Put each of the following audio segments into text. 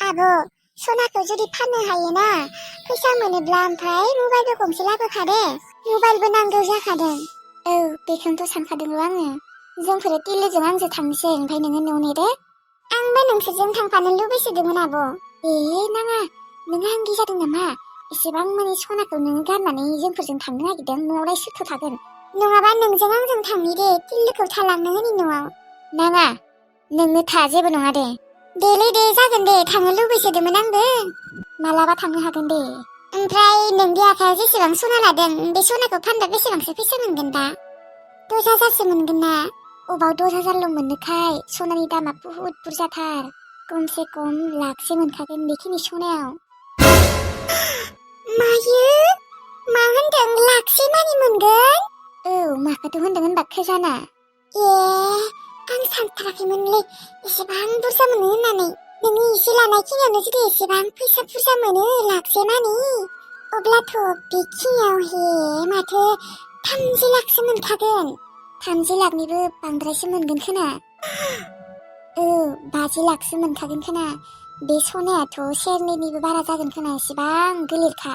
आब' सनाखौ जुदि फाननो हायोना फैसा मोनोब्ला ओमफ्राय मबाइलबो गंसे लाबोखादे मबाइलबो नांगौ जाखादों। औ बेखौनोथ' सानखादोंल' आङो। जोंफोरो तिलिजों आंजों थांनोसै ओमफ्राय नोङो न'आव नेदो। आंबो नोंसोरजों थांफानो लुबैसोदोंमोन आब'। नाङा नोङो आंगि जादों नामा? एसेबां माने सनाखौ नोङो गारनानै जोंफोरजों थांनो नागिरदों न'आवलाय सोरथो थागोन? नङाबा नोंजों आंजों थांनि दे तिलिखौ थालांनो होनि न'आव। नाङा नोंनो था जेबो नङा दे। देलै दे जागोन दे थांनो लुबैसोदोंमोन आंबो। मालाबा थांनो हागोन दे। ओमफ्राय नोंनि आखायाव जेसेबां सना लादों बे सनाखौ फानबा बेसेबांसो फैसा मोनगोन दा? 10,000सो मोनगोन ना? अबाव 10,000ल' मोननोखाय सनानि दामा बुहुद बुरजाथार। खमसे खम लाखसे मोनखागोन बेखिनि सनायाव। मायो? मा होनदों लाखसे मानि मोनगोन? औ माखौथ' होनदों होनबा खैजाना? आं सानथाराखैमोनलै एसेबां बुरजा मोनो होननानै। नोंनि एसे लानाय खिनियावनो जुदि एसेबां फैसा बुरजा मोनो लाखसे मानि अब्लाथ' बेखिनियाव माथो 30 लाखसो मोनखागोन। 30 लाखनिबो बांद्रायसो मोनगोन खोना। 50 लाखसो मोनखागोन खोना। बे सनायाथ' सेरनैनिबो बारा जागोन खोना एसेबां गिलिरखा।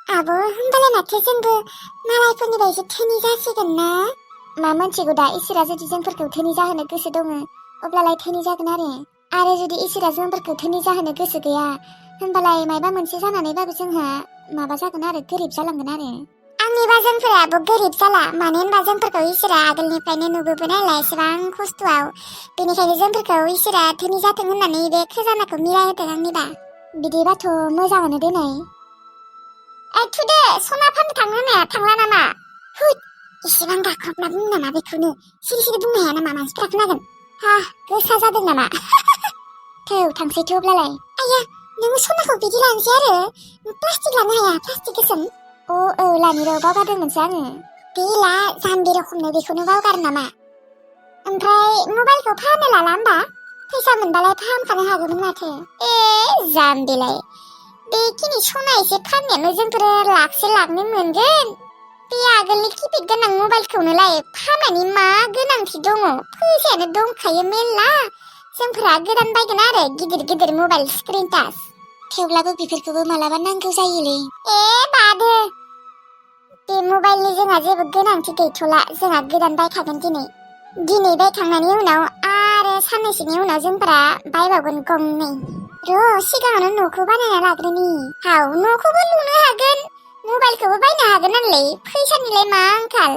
आब' होनबालाय माथो जोंबो मालायफोरनि बायदि धोनि जासिगोन ना? मा मोनथिगौ दा इसोरा जुदि जोंफोरखौ धोनि जाहोनो गोसो दङ अब्लालाय धोनि जागोन आरो जुदि इसोरा जोंफोरखौ धोनि जाहोनो गोसो गैया होनबालाय मायबा मोनसे जानानैबाबो जोंहा माबा जागोन आरो गोरिब जालांगोन आरो। आंनिबा जोंफोराबो गोरिब जाला मानो होनबा जोंफोरखौ इसोरा आगोलनिफ्रायनो नुबोबाय नालाय एसेबां खस्थ'आव बेनिखायनो जोंफोरखौ इसोरा धोनि जाथों होननानै बे खजानाखौ मिलायहोदों आंनिबा। बिदिबाथ' मोजाङानो देनाय। थुदे सना फाननो थांनो होननाया थांला नामा? हुद इसेबां गाख्रबना बुंनो नामा बेखौनो सिरि सिरि बुंनो हाया नामा मानसिफ्रा खोनागोन। गोसा जादों नामा? थौ थांसै थौ अब्लालाय। आया नोङो सनाखौ बिदि लानोसै आरो प्लास्टिक लानो हाया प्लास्टिक गोसोम। लानि र' बावगारदोंमोनसो आङो। बे ला जाम्बि रखमनो बेखौनो बावगारो नामा? ओमफ्राय मबाइलखौ फाहामनो लाला होमबा? फैसा मोनबालाय फाहामखानो हागौमोन माथो। जाम्बिलाय बेखिनि सना एसे फाननायावनो जोंफोर लाखसे लाखनो मोनगोन। बे आगोलनि किपेड गोनां मबाइलखौनोलाय फाननानै मा गोनांथि दङ? फैसायानो दंखायो मेल्ला। जोंफोरा गोदान बायगोन आरो गिदिर गिदिर मबाइल स्क्रिन टाच। थेवब्लाबो बेफोरखौबो मालाबा नांगौ जायोलै। बादो बे मबाइलनि जोंहा जेबो गोनांथि गैथ'ला जोंहा गोदान बायखागोन दिनै बायखांनायनि उनाव आरो साननैसोनि उनाव जोंफोरा बायबावगोन गंनै। सिगाङावनो न'खौ बानायना लाग्रोनि। न'खौबो लुनो हागोन मबाइलखौबो बायनो हागोन नालाय फैसानिलाय मा आंखाल।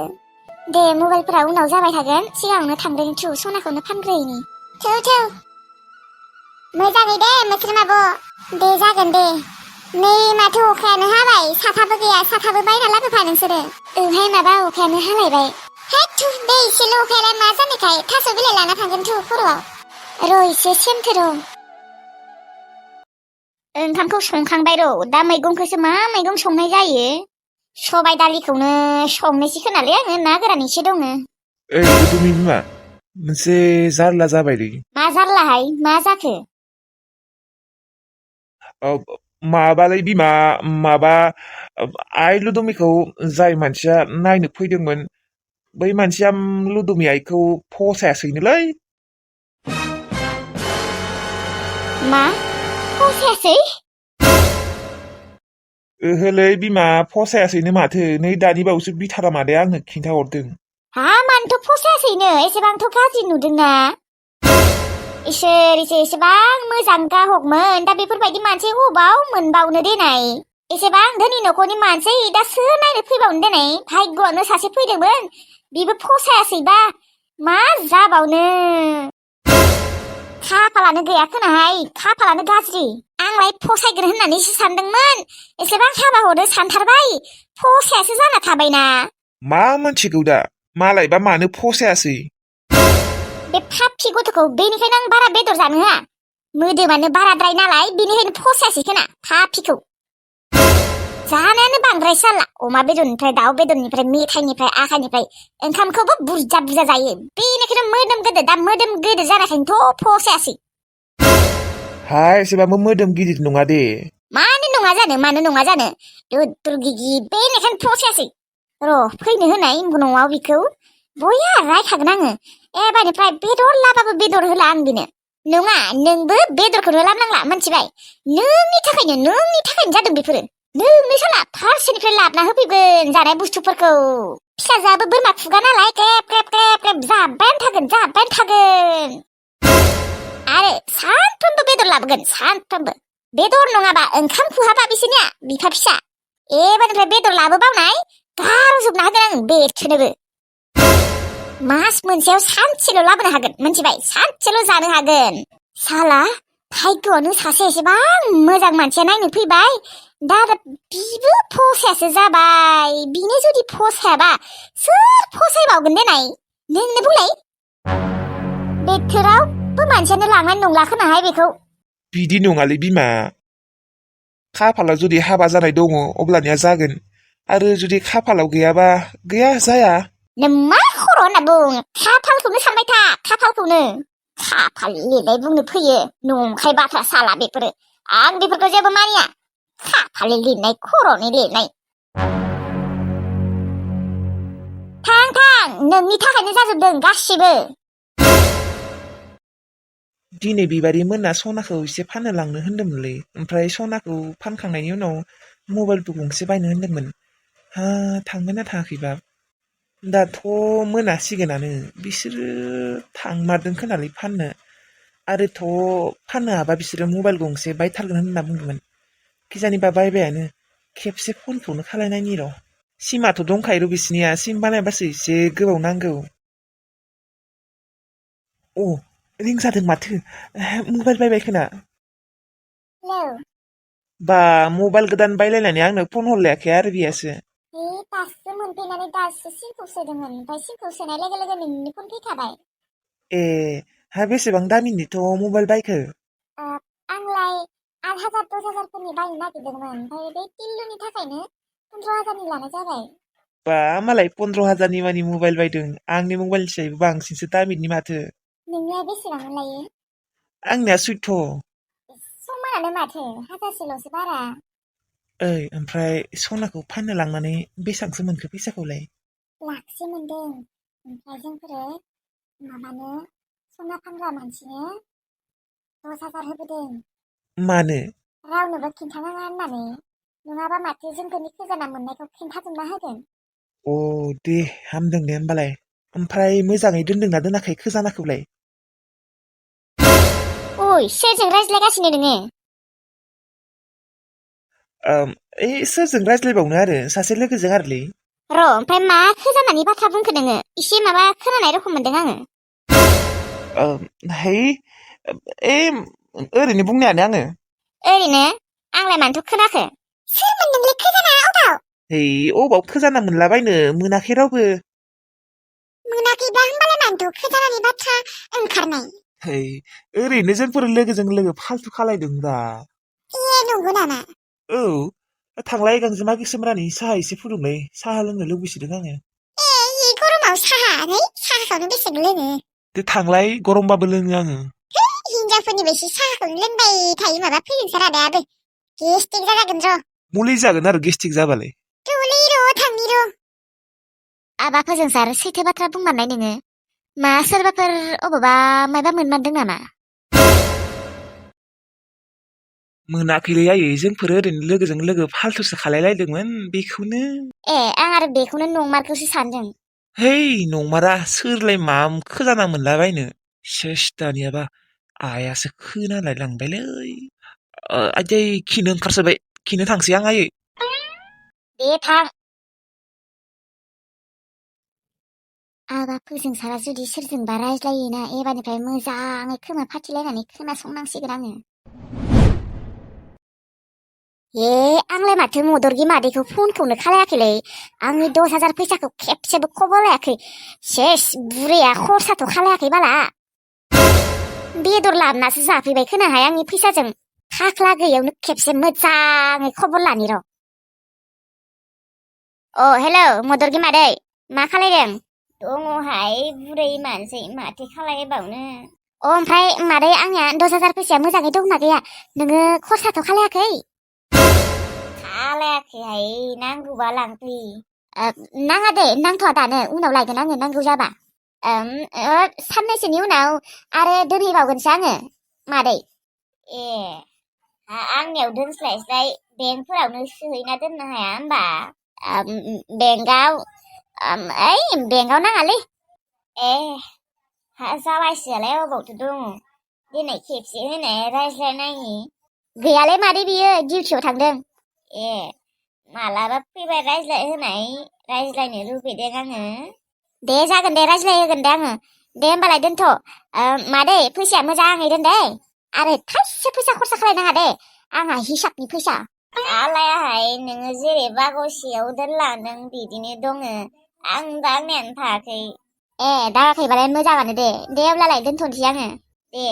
दे मबाइलफोरा उनाव जाबाय थागोन सिगाङावनो थांदों थु सनाखौनो फानग्रोयैनि। थौ मोजाङै दे मोस्रोम आब'। दे जागोन दे। नै माथो अखायानो हाबाय साथाबो गैया साथाबो बायना लाबोफा नोंसोरो। माबा अखायानो हालायबाय। बे एसेल' अखायालाय मा जानायखाय थास' बिलाइ लाना थांगोन थु खर'आव। एसे सेमथो र'। ओंखामखौ संखांबाय र' दा मैगंखौसो मा मैगं संनाय जायो? सबाय दालिखौनो संनोसै खोनालै आङो ना गोरान एसे दङ। गुदुमि बिमा मोनसे जारला जाबायलै। मा जारलाहाय मा जाखो? माबालै बिमा माबा आइ लुदुमिखौ जाय मानसिया नायनो फैदोंमोन बै मानसिया लुदुमि आइखौ फसायासैनोलै। मा फसायासै? ओहोलै बिमा फसायासैनो माथो नै दानि बावैसो बिथारा मादैया आंनो खिन्थाहरदों। मानोथ' फसायासैनो एसेबांथ' गाज्रि नुदोंना? इसोर एसेबां मोजां गाहकमोन दा बेफोरबायदि मानसि अबाव मोनबावनो देनाय? एसेबां धोनि न'खरनि मानसि दा सोर नायनो फैबावनो देनाय? भाग्यआनो सासे फैदोंमोन बिबो फसायासैबा मा जाबावनो? खाफालानो गैया खोनाहाय खाफालानो गाज्रि। आंलाय फसायगोन होननानैसो सानदोंमोन एसेबां हाबा हरनो सानथारबाय फसायासो जाना थाबायना। मा मोनथिगौ दा मालायबा मानो फसायासै? बे फाफि गथ'खौ बेनिखायनो आं बारा बेदर जानो होआ मोदोमानो बाराद्राय नालाय बेनिखायनो फसायासै खोना फाफिखौ। जानायानो बांद्राय साला अमा बेदरनिफ्राय दाउ बेदरनिफ्राय मेथाइनिफ्राय आखाइनिफ्राय ओंखामखौबो बुरजा बुरजा जायो बेनिखायनो मोदोम गोदो दा मोदोम गोदो जानायखायनोथ' फसायासै। एसेबांबो मोदोम गिदिर नङा दे। मानो नङा जानो दुद्रु गिगि बेनिखायनो फसायासै। र' फैनो होनाय न'आव बिखौ बया रायखागोन आङो। एबारनिफ्राय बेदर लाबाबो बेदर होला आं बिनो नङा नोंबो बेदरखौनो लाबोनांला मोनथिबाय नोंनि थाखायनो जादों बेफोरो नोंनो साला फारसेनिफ्राय लाबोना होफैगोन जानाय बुस्थुफोरखौ फिसाजोआबो बोरमा खुगा नालाय क्रेब क्रेब क्रेब क्रेब जाबायानो थागोन आरो सानफ्रोमबो बेदर लाबोगोन सानफ्रोमबो बेदर नङाबा ओंखाम खुहाबा बिसोरनिया बिफा फिसा एबारनिफ्राय बेदर लाबोबावनाय गारजोबना होगोन आं बेथोनोबो मास मोनसेयाव सानसेल' लाबोनो हागोन मोनथिबाय सानसेल' जानो हागोन साला भाग्यआनो सासे एसेबां मोजां मानसिया नायनो फैबाय दा बिबो फसायासो जाबाय बिनो जुदि फसायाबा सोर फसायबावगोन देनाय नोंनो बुंलाय बेखौ रावबो मानसियानो लांनाय नंला खोनाहाय बेखौ बिदि नङालै बिमा खाफालाव जुदि हाबा जानाय दङ अब्लानिया जागोन आरो जुदि खाफालाव गैयाबा गैया जाया नों मा खर' होनना बुं खाफालखौनो सानबाय था खाफाल लिरनाय बुंनो फैयो नंखाय बाथ्रा साला बेफोरो आं बेफोरखौ जेबो मानिया खाफाल लिरनाय खर'नि लिरनाय थां नोंनि थाखायनो जाजोबदों गासिबो दिनै बिबारि मोना सनाखौ एसे फाननो लांनो होन्दोंमोनलै ओमफ्राय सनाखौ फानखांनायनि उनाव मबाइलबो गंसे बायनो होन्दोंमोन थांगोन ना थाङाखैबा दाथ' मोनासिगोनानो बिसोरो थांमारदों खोनालै फाननो आरोथ' फाननो हाबा बिसोरो मबाइल गंसे बायथारगोन होनना बुंदोंमोन खिजानिबा बायबायानो खेबसे फनखौनो खालायनायनि र' सिमाथ' दंखायो र' बिसिनिया सिम बानायबासो एसे गोबाव नांगौ रिं जादों माथो मबाइल बायबाय खोना बा मबाइल गोदान बायलायनानै आंनो फन हरलायाखै आरो बियासो दासो मोनफैनानै दासो सिमखौ सोदोंमोन ओमफ्राय सिमखौ सोनाय लोगो लोगो नोंनि फन फैखाबाय बेसेबां दामिनिथ' मबाइल बायखो आंलाय 8,000 10,000 बायनो नागिरदोंमोन ओमफ्राय बे टिल्लुनि थाखायनो 15,000 लानाय जाबाय बा मालाय 15,000 मानि मबाइल बायदों आंनि मबाइलनिसायबो बांसिनसो दामिनि माथो नोंनिया बेसेबां लायो आंनिया 14 समानानो माथो 1000ल'सो बारा ओमफ्राय सनाखौ फाननो लांनानै बेसेबांसो मोनखो फैसाखौलाय लाखसे मोनदों ओमफ्राय जोंफोरो माबानो सना फानग्रा मानसिनो 10,000 होबोदों मानो रावनोबो खिन्थानाङा होननानै नङाबा माथो जोंफोरनि खजाना मोननायखौ खिन्थाजोबना होगोन दे हामदों दे होमबालाय ओमफ्राय मोजाङै दोनदोंना दोनाखै खजानाखौलाय सोरजों रायज्लायगासिनो नोङो सोरजों रायज्लायबावनो आरो सासे लोगोजों आरोलै ओमफ्राय मा खजानानि बाथ्रा बुंखो नोङो एसे माबा खोनानाय रखम मोनदों आङो ओरैनो बुंनायानो आङो ओरैनो आंलाय मानोथ' खोनाखो सोरमोन नोंलाय खजाना अबाव अबाव खजाना मोनलाबायनो मोनाखै रावबो मोनाखैबा होमबालाय मानोथ' खजानानि बाथ्रा ओंखारनाय ओरैनो जोंफोर लोगोजों लोगो फाल्थु खालायदोंब्रा नंगौ नामा थांलाय गांजेमा गोसोमरानि साहा एसे फुदुंलै साहा लोंनो लुबैसोदों आङो गरमाव साहाखौनो बेसे लोङो थांलाय गरमबाबो लोङो आङो हिनजावफोरनि बायदि साहाखौनो लोंबाय थायो माबा फैगोनसो रादायाबो गेस्टिक जागोन र' मुलि जागोन आरो गेस्टिक जाबालाय थांनि र' आबाफोरजोंसो आरो सैथो बाथ्रा बुंमारनाय नोङो मा सोरबाफोर अबावबा मायबा मोनमारदों नामा मोनाखैलै आयै जोंफोर ओरैनो लोगोजों लोगो फाल्थुसो खालायलायदोंमोन बेखौनो आं आरो बेखौनो नंमारखौसो सानदों नंमारा सोरलाय मा खोजाना मोनलाबायनो सेस दानियाबा आयासो खोनालाय लांबायलै आयै खिनो ओंखारसोबाय खिनो थांसै आं आयै दे थां आबाफोरजों सारा जुदि सोरजोंबा रायज्लायोना एबारनिफ्राय मोजाङै खोमा फाथिलायनानै खोनासंनांसिगोन आङो आंलाय माथो मदरगी मादैखौ फनखौनो खालायाखैलै आंनि 10,000 फैसाखौ खेबसेबो खबर लायाखै सेस बुरैया खरसाथ' खालायाखै बाला बेदर लाबोनासो जाफैबाय खोनाहाय आंनि फैसाजों खाख्ला गैयावनो खेबसे मोजाङै खबर लानि र' हेलौ मदरगी मादै मा खालायदों दङहाय बुरै मानसि माथो खालायबावनो ओमफ्राय मादै आंनिया 10,000 फैसाया मोजाङै दंना गैया नोङो खरसाथ' खालायाखै खालायाखैहाय नांगौबा लांफै नाङा दे नांथ'आ दानो उनाव लायगोन आङो नांगौ जाबा साननैसोनि उनाव आरो दोनहैबावगोनसो आङो मादै आंनियाव दोनस्लायस्लाय बेंकफोरावनो सोहैना दोननो हाया होमबा बेंकआव बेंकआव नाङालै जावायसोआलाय अबावथो दङ दिनै खेबसे होनाय रायज्लायनायनि गैयालै मादै बियो डिउटियाव थांदों मालाबा फैबाय रायज्लायनो लुबैदों आङो दे जागोन दे रायज्लायहोगोन दे आङो दे होमबालाय दोनथ' मादै फैसाया मोजाङै दोन दे आरो थाइसे फैसा खरसा खालायनाङा दे आंहा हिसाबनि फैसा आलायाहाय नोङो जेरै बागसेयाव दोनलांदों बिदिनो दङ आं दा आंनियानो थायाखै दागाखैबालाय मोजाङानो दे अब्लालाय दोनथ'नोसै आङो दे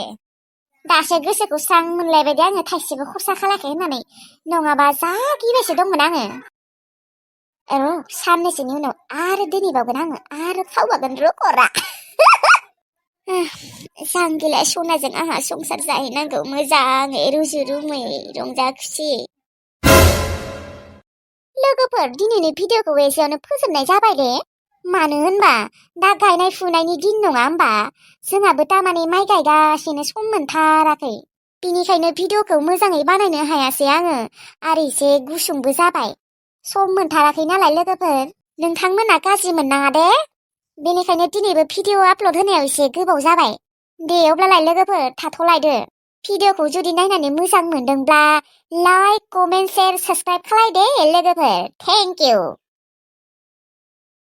दासो गोसोखौ स्रां मोनलायबाय दे आङो थाइसेबो खरसा खालायाखै होननानै नङाबा जा गिबायसो दंमोन आङो साननैसोनि उनाव आरो दोनहैबावगोन आङो आरो खावबागोन रखरा जांगिला सनाजों आंहा संसार जाहैनांगौ मोजाङै रुजु रुमै रंजा खुसि लोगोफोर दिनैनि भिडिअखौ एसेयावनो फोजोबनाय जाबाय दे मानो होनबा दा गायनाय फुनायनि दिन नङा होमबा जोंहाबो तामाने माइ गायगासिनो सम मोनथाराखै बिनिखायनो भिडिअखौ मोजाङै बानायनो हायासै आङो आरो एसे गुसुंबो जाबाय सम मोनथाराखै नालाय लोगोफोर नोंथांमोना गाज्रि मोननाङा दे बेनिखायनो दिनैबो भिडिअ आपल'ड होनायाव एसे गोबाव जाबाय दे अब्लालाय लोगोफोर थाथ'लायदो भिडिअखौ जुदि नायनानै मोजां मोनदोंब्ला लाइक कमेन्ट शेयार साबस्क्राइब खालायदे लोगोफोर थेंक इउ